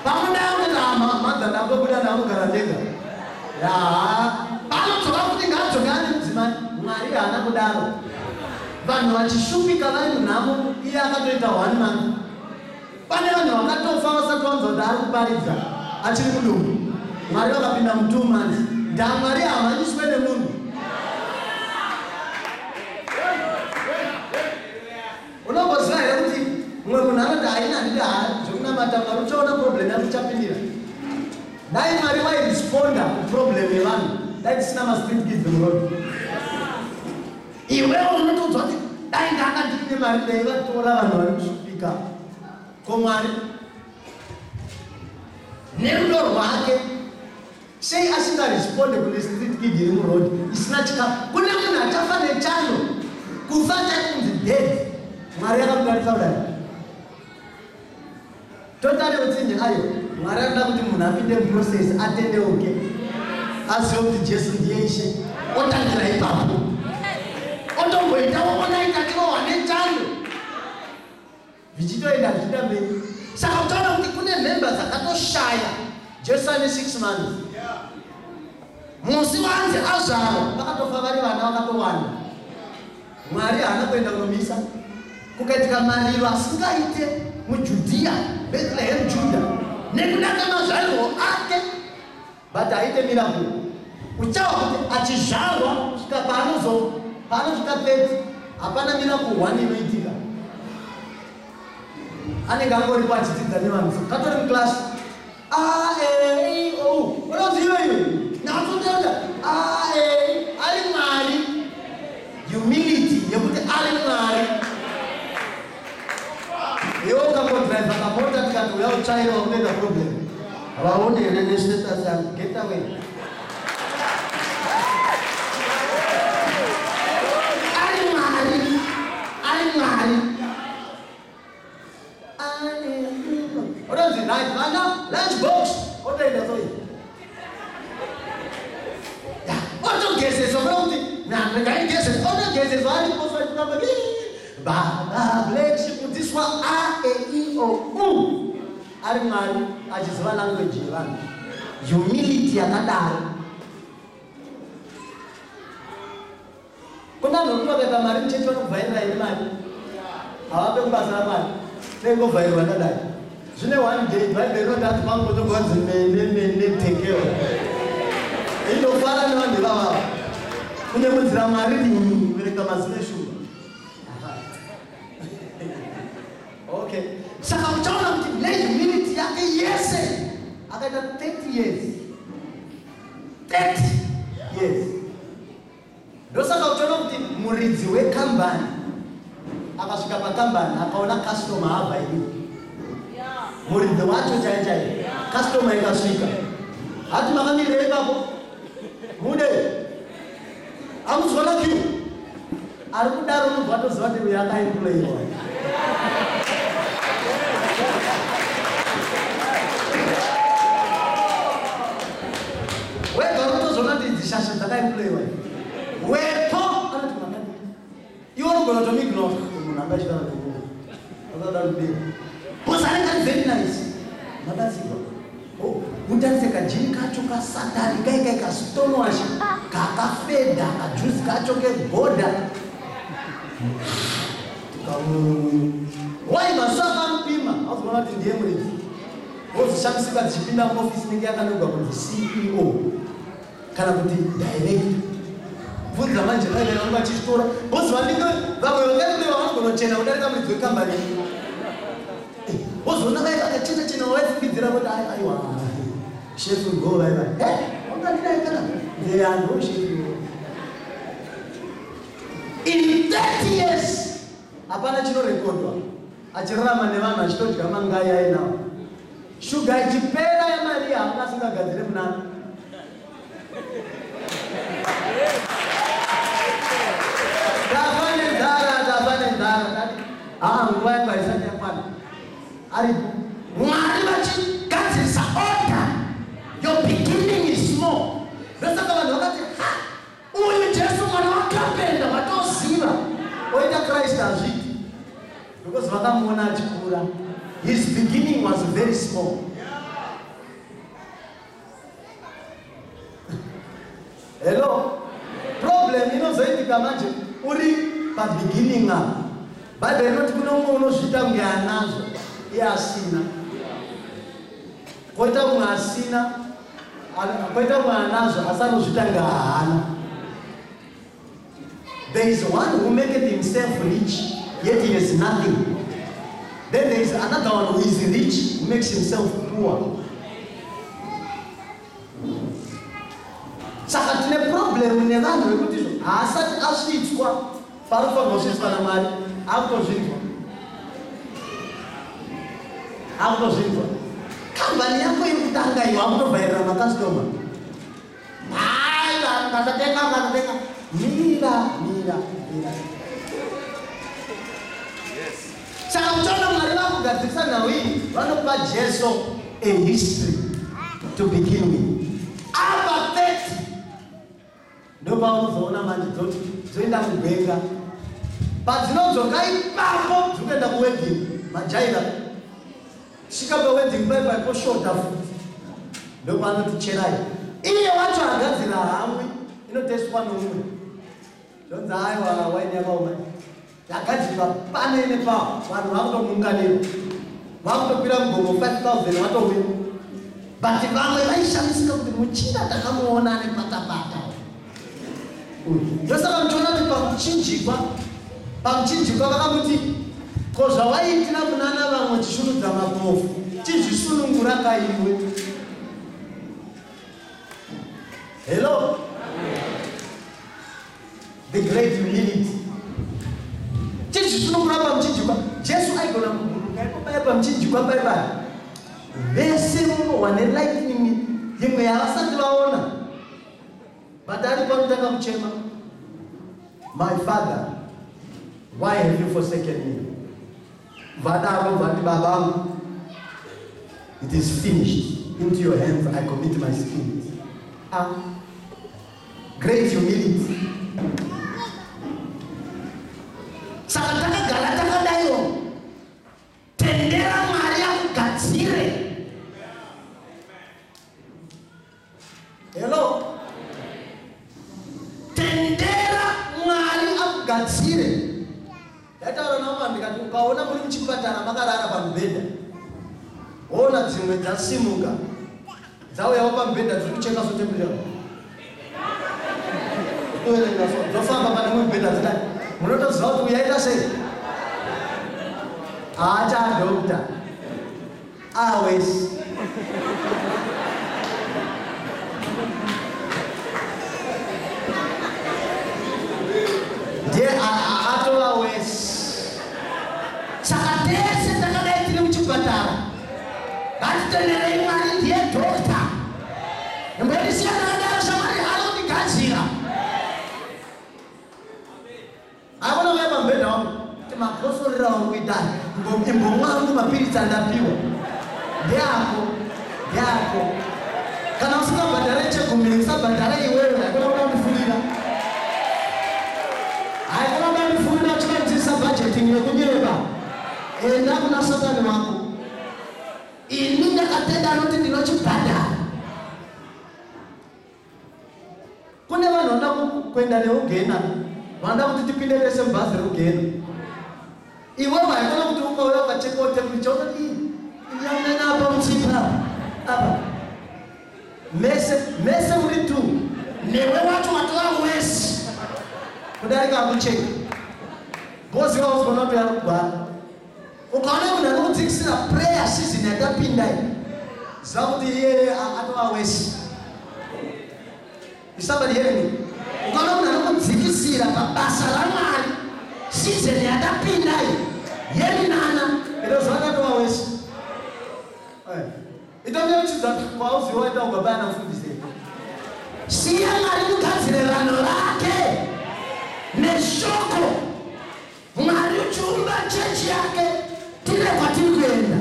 Pamuda kutoti madha ndambobuda, ndamugara ndega ya. Panodzoka kuti ngaadzoke ane mudzimai. Mwari haana kudaro. Vanhu vachishupika vari munhamo, iye akatoita one month. Pane vanhu vakatofa vasati vanzwa kuti ari kuparidza, achiri mudumbu. Mwari vakapinda mu2 months. NdaMwari, hamanyiswe nemunhu. Unomboziva here kuti mumwe munhu anoti, "Haina, handidi zvekunamata Mwari, uchaona problem yangu ichapindira"? Dai Mwari wairesponda kuproblem yevanhu, dai tisina mastreet kids muroad. Iwewo unotodzwa kuti dai ndanga ndine mari, dai vatora vanhu vari kushupika. Ko Mwari nerudo rwake sei asingaresponde kune street kid iri muroad isina chikafu, kune munhu achafa nechando, kufa chakunzi dead? Mwari akamutarisa kudai, totale utsinye. Ayo, Mwari anoda kuti munhu apinde muprocess, atendeuke, azive kuti Jesu ndiye Ishe, otangira ipapo, otomboitawo onaita tirohwa nechando, zvichitoenda, zvichiita mberi. Saka utaona kuti kune mhemba dzakatoshaya Jesu ane 6 months. Musi wanzi azvarwa, vakatofa vari vana vakatowanda. Mwari haana kuenda kunomisa. Kukaitika mariro asingaite muJudhiya, Bethlehem Juda, nekuda kwemazvarirwo ake. But haite miracle. Uchawa kuti achizvarwa kusvika paanosvika 30, hapana miracle one inoitika. Anenge angoripo achidzidza nevanhu, so katori muclass, a e i o, unoziva iwe natsotenda a e. Ari Mwari, humility yekuti ari Mwari. Iwe ukangodhiraivha kamota, tikati uya utsvaire, wakutoita problem. Havaoni here nestatus yangu? Get away. Ari Mwari, ari Mwari. Unonzi right, vana, lunch box, otoenda soi, otogezeswa kuna kuti ngaigezeswa, otogezeswa aripo sachitamba baba black chipudziswa a e i o u. Ari Mwari achiziva language yevanhu, humility yakadaro. Kuna vanhu vekuti vakaita mari muchechi, vanobvairira ine mari, havape kubasa raMwari. Nengovhairwa ndadai zvine one day, Bhaibheri rinoti ati pangotogonzi mene mene tekeo. Indofara nevanhu ivavava kunyemudzira Mwari, kuverenga mazino eshumba. Okay. Saka uchaona kuti nehumility yake yese akaita 30 years, 30 years. Ndosaka uchiona kuti muridzi wekambani Akasvika pakambani akaona customer abva ini. Muridzi wacho chai chai. Customer ikasvika. Hati makamirira ipapo. Mude. Amuzoona queue. Ari kudaro unobva atoziva kuti uyu akaemployiwa. Wega unotozoona kuti idzi shasha dzakaemployiwa. Wepo anoti makadii. Iwe unogona kutomuignore munhu anga achitaura nemunhu. Akada kudii. Because anenge ari very nice. Mabatsirwa. Oh, utarise kajini kacho kasatani kai kai kastonewash kakafedha kajuzi kacho kegodha. Wai mazuva akamupima azoona kuti ndiye muridzi. Wozishamisika dzichipinda muofisi inenge yakanyorwa kunzi CEO kana kuti director. Bvunza manje vaive vanenge vachichitora bhozi vanenge vamwe vanenge vanogona kuchena kudarika muridzi wekambani. Wozoona vai vakachena chena waifungidzira kuti aiwa shefu go vai vai. Eh, wangandidai kana ndeyando shefu. In 30 years hapana chinorekodwa achirarama nevanhu achitodya mangai ainawo. Shuga ichipera yamari anga asingagadzire munana. Tafa nenzara, tafa nenzara. Ah, nguva yangu haisati yakwana. Aripo. Mwari vachigadzirisa order. Your beginning is small. Ndosaka vanhu vakati ha, uyu Jesu mwana wakapenda vatoziva. Oita Christ hazviiti. Because vakamuona achikura. His beginning was very small. Hello? Problem inozoitika manje uri pabeginning apa. Bible inoti kune umwe unozviita kunge anazvo iye asina. Koita umwe asina, koita umwe anazvo asi anozviita kunge haana. There is one who maketh himself rich, yet he has nothing. Then there is another one who is rich, who makes himself poor. Saka tine problem nevanhu vekuti izvo haasati asvitswa panofanirwa kusvitswa naMwari, akutozvinzwa. Akutozvinzwa. Kambani yako iri kutanga iyo akutovhairira makastoma. Aiwa, mukasatenga, mukasatenga. Mira, mira, mira. Saka uchaona Mwari vakugadzirisa nhau iyi, vanopa Jesu a history to begin with. Apa 30 ndopaunozoona manje dzoti dzoenda mugwenga. Padzinodzoka ipapo dzikuenda kuwedding, majaira. Svika pawedding pai pai poshota futi. Ndopanoti cherai. Iye wacho agadzira hamwi inoteswa nomumwe. Zvonzi aiwa waini yakaoma. Yagadzirwa pane nepawo vanhu vakutomuunganira. Vakutokwira mugomo 5000 vatouya. But vamwe vaishamisika kuti muchinda takamuona ane patapata. Ndosaka muchiona kuti pamuchinjikwa vakamuti ko zvawaiitira munana vamwe uchishurudza mapofu chizvisunungura kaiwe. Hello? The great humility. Chizvisunungura pamuchinjikwa. Jesu aigona kuburuka ipo paya pamuchinjikwa paya paya. Vese munohwa nelightning imwe yavasati vaona. But ari panotanga kuchema. My father, why have you forsaken me? Vadaro vati babangu, it is finished. Into your hands I commit my spirit. Ah, great humility. Saka takagara takadaiwo. Tendera Mwari akugadzire. Hello? Tendera Mwari akugadzire. Ndataura nawo ndikati ukaona muri muchipatara makarara pamubhedha, woona dzimwe dzasimuka dzauyawo pamubhedha dziri kucheka sotemberi kuverenga so dzofamba pane mubhedha dzidai, munotoziva kuti uyaita sei? Haacha doctor awesi. Ndiye atova wesi. Ngatitenderei Mwari ndiye doctor. Imbondisiya ndakadaro shamwari ari kundigadzira. Hakuna kuya pamubhedha wangu kuti makosorera wangu itani imbomwangu mapiritsi andapiwa ndeako ndeako. Kana usingabhadhare chegumi usabhadhare iwewe, haikona kuda kundifurira, haikona kuda kundifurira uchinonzisa budgeting yekunyeba. Enda kuna Satani wako. Ini ndakatenda anoti ndinochibhadhara. Kune vanhu vanoda kuenda neugena, vanoda kuti tipinde tese mubhazi reugena. Iwewe haikona kuti ukauya ukachekawo temperature utoti yanana apa mutsipa apa mese mese muri two. Newe wacho watova wesi kudarika akucheka bhozi wauzogona kuti ari kugwara. Ukaona munhu anokudzikisira prayer season yatapinda iyi, ziva kuti iye atova wesi. Is somebody hearing me? Ukaona munhu anokudzikisira pabasa raMwari season yatapinda iyi yeminana, itoziva atova wesi. Itomeuchidza kwauziwa waita ugabaya namufundisi. Siya Mwari kugadzire vanhu vake neshoko. Mwari uchiumba chechi yake, tine kwatiri kuenda,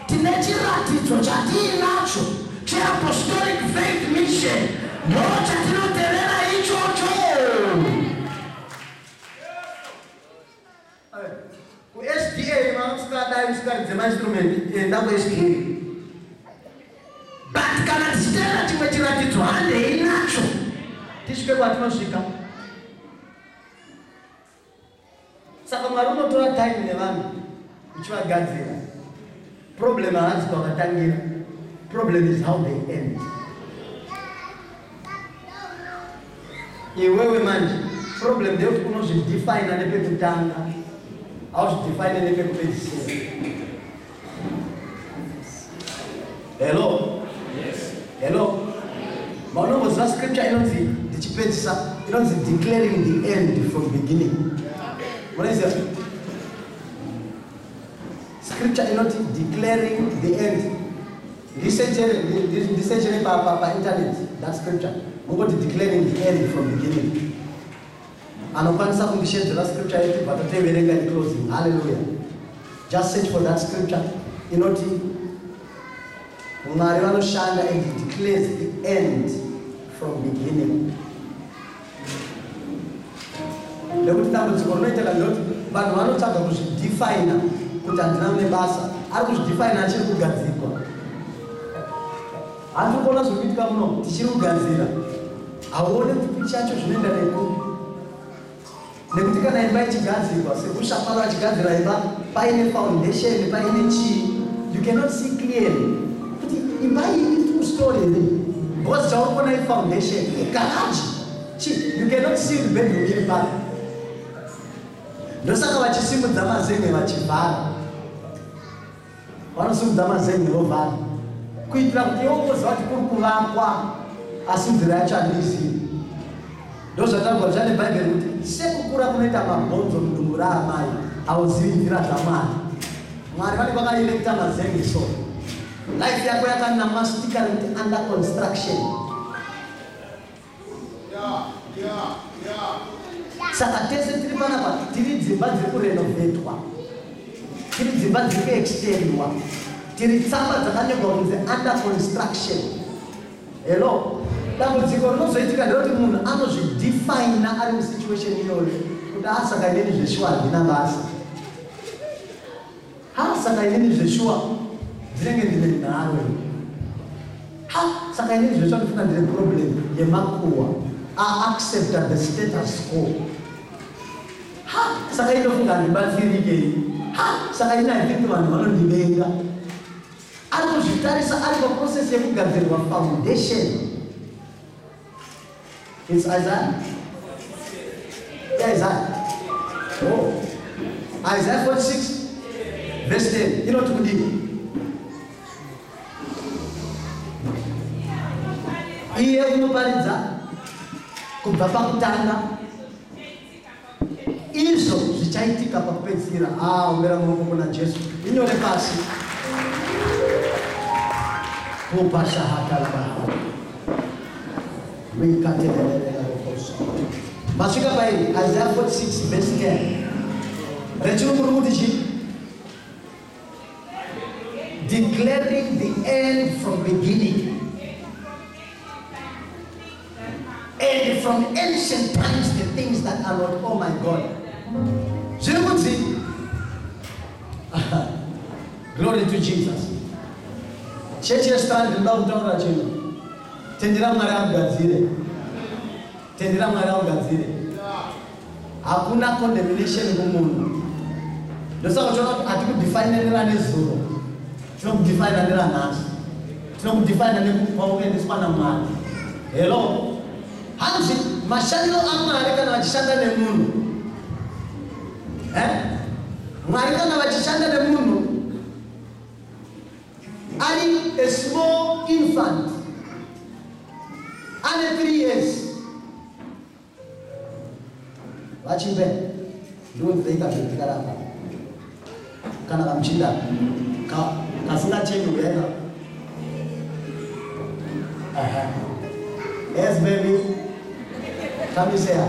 tine chiratidzo chatiinacho cheApostolic Faith Mission, ndo chatinotevera ichocho. KuSDA vanosikadai usikaridze mainstrument, enda kuSDA. But kana tichitevera chimwe chiratidzo, handei nacho tisvike kwatinosvika. Saka Mwari unotora time nevanhu uchivagadzira. Problem haadzi kwakatangira, problem is how they end. Iwewe manje problem ndeyekuti unozvidefina nepekutanga, hauzvidefine nepekupedzisira. Hello? Hello? Maunomboziva scripture inonzi, ndichipedzisa, inonzi "Declaring the end from beginning"? Munoiziva scripture inoti "Declaring the end"? Ndisechere painternet that scripture, mungoti "Declaring the end from beginning". Anokwanisa kundishedzera scripture yetu bva totoiverenga in closing. Hallelujah. Just search for that scripture inoti Mwari vanoshanda and He declares the end from beginning. Nekuti dambudziko rinoiteka ndekuti vanhu vanotsvaga kuzvidefina kuti handina nebasa. Ari kuzvidefina achiri kugadzirwa. Handiri kuona zviri kuitika muno, tichiri kugadzira. Hauone kuti picha yacho zvinoenda nekupi, nekuti kana imba ichigadzirwa, sekushaparo achigadzira imba, paine foundation, paine chii, you cannot see clearly kuti imba iyi i-two story here, because chauri kuona ifoundation, igarage chi, you cannot see the bedroom iri pano. Ndosaka vachisimudza mazenge vachivhara, vanosimudza mazenge vovhara kuitira kuti iwe ungoziva kuti kuri kuvakwa, asi nzira yacho handiizivi. Ndozvataurwa zvane Bhaibheri kuti sekukura kunoita mabhonzo mudumbu raamai, hauzivi nzira dzaMwari. Mwari vanenge vakaerekta mazenge, so life yako yakanama sticker rekuti "under construction". Saka tese tiri panapa tiri dzimba dziri kurenovetwa, tiri dzimba dziri kuextendwa, tiri tsamba dzakanyorwa kunzi "under construction". Hello? Dambudziko rinozoitika nderekuti munhu anozvidefina ari musituation iyoyo kuti, "A, saka inini zveshuwa handina basa. Ha, saka inini zveshuwa ndinenge ndine nharo. Ha, saka inini zveshuwa ndifuna ndine problem yemakuhwa." Aaccepta the status quo. "Ha, saka inofunga handibatsirike. Ha, saka ini I think vanhu vanondivenga." Ari kuzvitarisa ari paprocess yekugadzirwa foundation. It's Isaiah. Yeah, Isaiah. Oh. Isaiah 46 verse 10 inoti kudini? Iye unoparidza kubva pakutanga izvo zvichaitika pakupedzisira. Ah, ombera muoko kuna Jesu. Inyore pasi. Kupashahatalaba. Rikatelelelelebokosa. Masvika pairi Isaiah 46 verse 10. Rechirungu riri kuti chii? Declaring the end from beginning and from ancient times the things that are not. Oh my God. Zviri kunzi, glory to Jesus. Chechi yeStrand, ndinoda kutaura chinhu. Tendera Mwari akugadzire. Tendera Mwari akugadzire. Hakuna condemnation kumunhu. Ndosaka uchiona kuti hatikudefine nezuro, tinokudefine neranhasi, tinokudefine nekwakuendeswa naMwari. Hello. Hanzi mashandiro aMwari kana vachishanda nemunhu, eh? Mwari kana vachishanda nemunhu ari a small infant ane 3 years, vachimbe ndiunzei karapa kana kamuchinda kasingachemi uyaika. Yes, baby. Come here.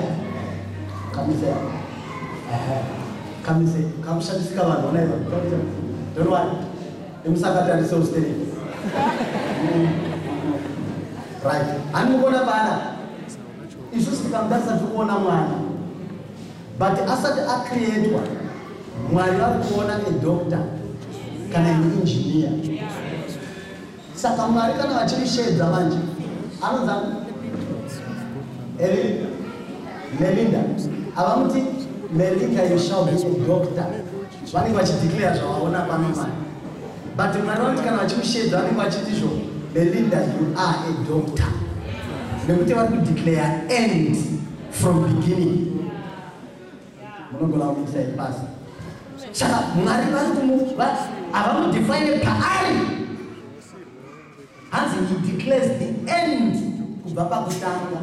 Come here. Come here. Kamushandisika vanhu ona ivo. Don't worry. Imusakatarise ustereki. Right. Hanikuona pana. Isusu tikamutarisa tiri kuona mwana. But asati acreatwa, Mwari vari kuona a doctor kana an engineer. Saka Mwari kana vachimushedza manje, anonzi Eli Melinda. Havamuti, "Melinda, you shall be a doctor." Vanenge vachideclare zvavaona pano mani. But Mwari vanoti kana vachimushedza vanenge vachiti zvo, "Melinda, you are a doctor." Nekuti vari kudeclare end from beginning. Munogona kumisa pasi. Saka Mwari vari kumu havamudefine paari. Hanzi he declares the end kubva pakutanga.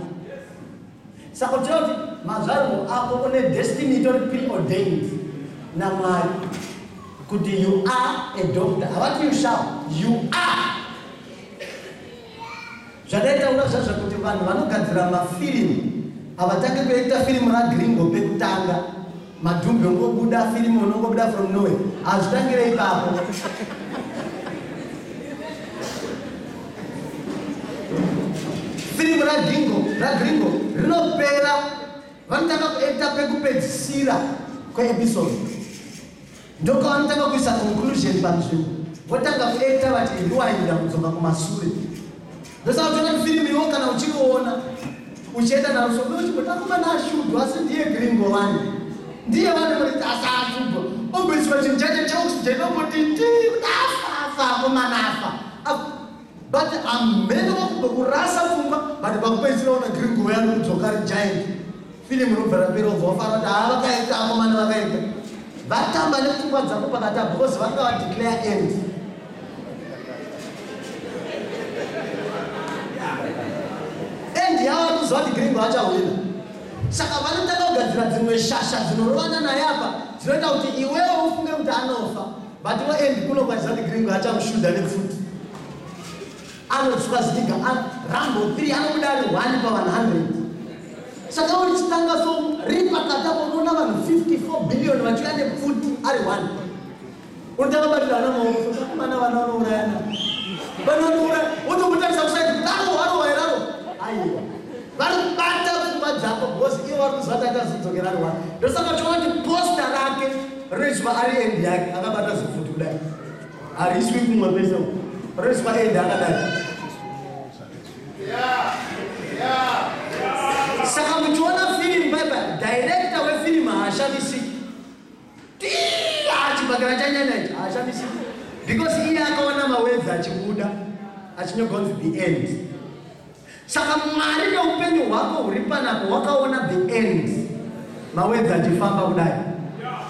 Saka uchiona kuti mazvarwo ako une destiny itori preordained naMwari kuti you are a doctor. Havati you shall, you are. Zvataitaura zvazvo kuti vanhu vanogadzira mafirimu havatange kuita firimu raGringo pekutanga, madhumbi ongobuda, firimu unongobuda from nowhere. Hazvitangire ipapo. Firimu raGringo rinopera, vanotanga kuacta pekupedzisira kweepisode, ndokavanotanga kuisa conclusion panzvimbo, votanga kuacta vachiriwainda kudzoka kumasure. Ndosaka uchiona firimu iwo kana uchiriona uchienda naro so uchimboti akomana ashudwa, asi ndiye Gringo wani, ndiye wani muri asi ashudwa, omboiswa chinhu chacho cheoxygen, omboti ti afa, afa akomana, afa. But amene wakumbokurasa pfungwa, but pakupedzisira ona Gringo yani kudzoka ari giant, firimu robva rapera, ubva wafara kuti haa, vakaita akomana, vakaita, vatamba nepfungwa dzako pakati, because vanga vadeclare end. End yava kuziva kuti Gringo achahwina. Saka vanotanga kugadzira dzimwe shasha dzinorovana naye apa, dzinoita kuti iwewo ufunge kuti anofa, but wo end kuno kwachiza kuti Gringo achamushudha nepfuti, anotswa ziga Rambo 3, anobuda ari 1 pa100. Saka uri chitanga so riri pakati apo, unoona vanhu 54 billion vachiuya nepfuti, ari 1. Unotanga batira vana maoko, soakomana vana vanourayana, vana vanouraya, wotomutarisa kuside kuti aro arowa eraro. Aiwa, vari kubata pfungwa dzako because ivo vari kuziva kuti achazodzokera ari 1. Ndosaka chiona kuti poster rake rinoiswa ari end yake akabata zipfuti kudai, hariswi kumwe pese, rinoiswa end akadai. Saka muchiona firimu paipa, director wefirimu haashamisiki, chibhakera chanyanya ichi, haashamisiki because iye akaona mawords achibuda achinyorwa kunzi the end. Saka Mwari neupenyu hwako huri panapo wakaona the end, mawords achifamba kudai,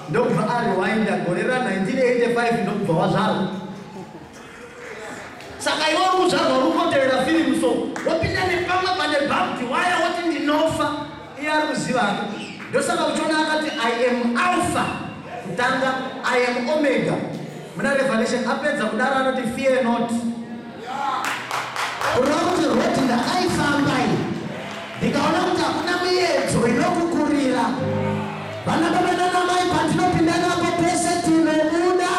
ndokubva ariwinda gore ra1985, ndokubva wazvarwa. Saka iwe uri kuzvarwa uri kungotevera firimu, so wopinda nepamwe pane barbed wire, woti ndinofa. Iye ari kuziva ake. Ndosaka uchiona akati, "I am Alpha," kutanga, "I am Omega," muna Revelation. Apedza kudaro anoti, "Fear not." Kureva kuti road ndakaifamba iyi, ndikaona kuti hakuna miedzo inokukurira. Vana baba nanamai, patinopinda napo pese tinobuda.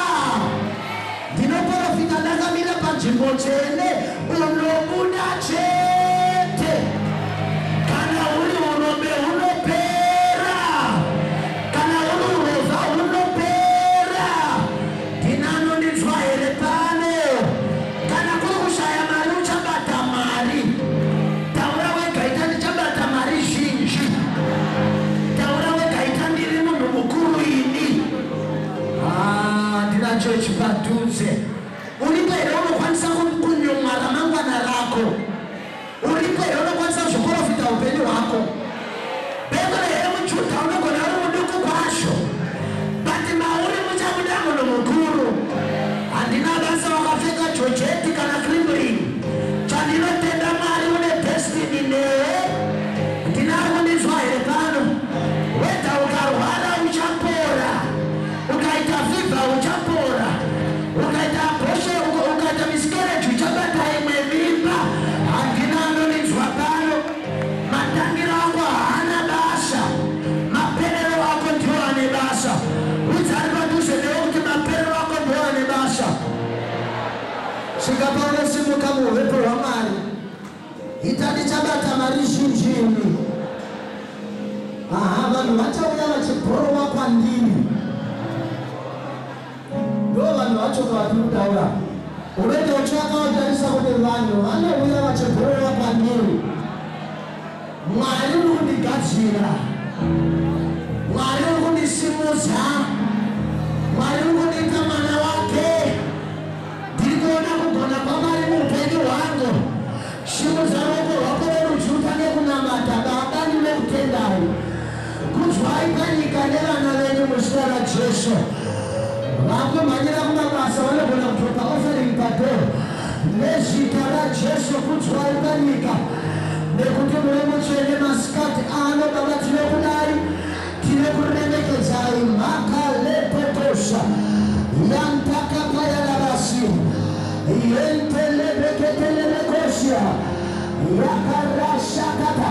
Ndinoprofita ndakamira panzvimbo tsvene, unobuda chete. Kana uri urombe hunopera, kana uri urovha hunopera. Ndinanondinzwa here pano? Kana kuri kushaya mari, uchabata mari. Taura wega, ita ndichabata mari zhinji. Taura wega, ita ndiri munhu mukuru ini. Handina chechi padhuze. Uripo here unokwanisa kunyumwa ramangwana rako? Uripo here unokwanisa zviprofita upenyu hwako? Bethlehem Judha unogona uri muduku kwazvo, but mauri muchabuda munhu mukuru. Handina basa wakapfeka georgette kana crimrin, chandinotenda Mwari une destiny newe. Ndina kundinzwa here pano? Whether ukarwara uchapora, ukaita fever uchapora, ukaita abortion, ukaita miscarriage uchabata imwe mimba. Handina anondinzwa pano. Matangiro ako haana basa, maperero ako ndiwo ane basa. Udza ari padhuze newe kuti maperero ako ndiwo ane basa. Svika paunosimuka muuvepo hwaMwari, ita ndichabata mari zhinji ini. Aha, vanhu vachauya vachibhorova kwandiri. Ndo vanhu vacho kavatiri kutaura. Unoita uchivaka watarisa kuti vanhu vanouya vachibhorova kwandiri. Mwari uri kundigadzira, Mwari uri kundisimudza, Mwari uri kundiita mwana wake. Ndiri kuona kugona kwaMwari muupenyu hwangu. Simudza ruoko rwako rwerudyi utange kunamata. Baba, ndinokutendai. Kudzwai panyika nevana venyu muzita raJesu. Vakumhanyira kumabasa vanogona kudropa offering padoor. Nezita raJesu, kudzwai panyika nekuti muri mutsvene. Masikati ano, Baba, tinokudai, tinokuremekedzai. Makalepetosha yantakapayalabasi yentelebeketelelekosia yakarashakata.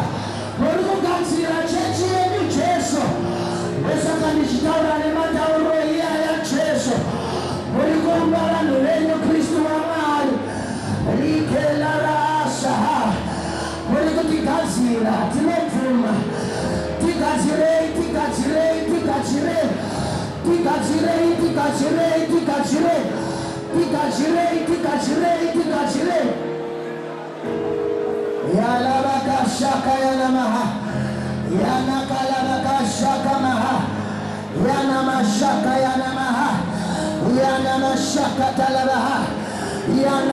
Muri kugadzira chechi yedu, Jesu. Ndosaka ndichitaura nematauro iyaya, Jesu. Muri kuumba vanhu venyu, Kristu waMwari. Rikelarasa, muri kutigadzira. Tinobvuma, tigadzirei, tigadzirei, tigadzirei, tigadzirei, tigadzirei, tigadzirei, tigadzirei, tigadzirei, tigadzirei. Yalabakashaka yanamaha yanakalabakashaka maha yanamashaka yanamaha yanamashaka talabaha yana.